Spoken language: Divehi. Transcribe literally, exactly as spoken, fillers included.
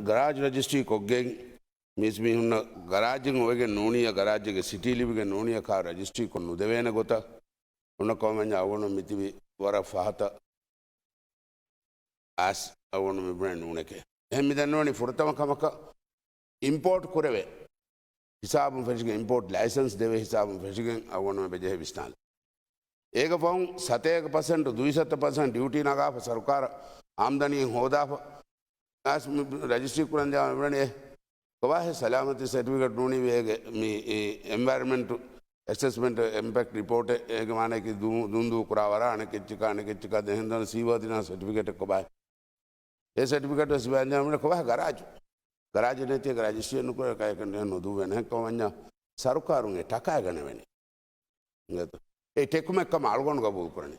ގަރާޖް ރަޖިސްޓްރީ ކޮށްގެން މީސް މީހުންނަށް ގަރާޖެއް އޮވެގެން ނޫނިއްޔާ، ގަރާޖެއްގެ ސިޓީ ލިބިގެން ނޫނިއްޔާ ކާރު ރަޖިސްޓްރީ ކޮށް ނުދެވޭނެ ގޮތަށް އޮންނަ ކަމަށް އަޅުގަނޑު މިތިބީ ވަރަށް ފަހަތަށް އައިސް އަޅުގަނޑު މިބުނެ ނޫނެކޭ. އެހެން މި ދެންނެވަނީ ފުރަތަމަ ކަމަކަށް އިމްޕޯޓް ކުރެވޭ ހިސާބުން ފެށިގެން، އިމްޕޯޓް ލައިސަންސް ދެވޭ ހިސާބުން ފެށިގެން އަޅުގަނޑު މި ބެޖެހޭ ވިސްނާލެ. އޭގެ ފަހުން ސަތޭކަ ޕަސެންޓު، ދުއިސައްތަ ޕަސެންޓް ޑިއުޓީ ނަގާފަ ސަރުކާރަށް އާމްދަނީ ހޯދާފަ އައިސް މި ރަޖިސްޓްރީ ކުރަން ޖާ މި ބުނަނީ އެ ކޮބާހޭ ސަލާމަތީ ސެޓްފިކެޓް ނޫނީ އޭގެ މި އެންވަޔަރަމެންޓް އެސެސްމަންޓް އިމްޕެކްޓް ރިޕޯޓެއް އޭގެ މާނައަކީ ދު-، ދުންދޫ ކުރާ ވަރަށް އަނެކެއްޗިކާ އަނެކެއްޗިކާ ދެހެން ދަން ސީވާ ދިނާ ސެޓްފިކެޓެއް ކޮބާހޭ؟ އެ ސެޓްފިކެޓް ވެސް ބައިން ޖާ މި ބުނަނީ ކޮބާހޭ ގަރާޖު؟ ގަރާޖެއް ނެތި ގަރާޖް ރަޖިސްޓްރީ ނުކުރޭ ކައެކަން ނުދުވެން ހެންކަމަންޏާ ސަރުކާރުން އެ ޓަކާ ގަނެވެނީ. އެ ޓެކުމެއް ކަމަށް އަޅުގަނޑު ގަބޫލު ކުރަނީ.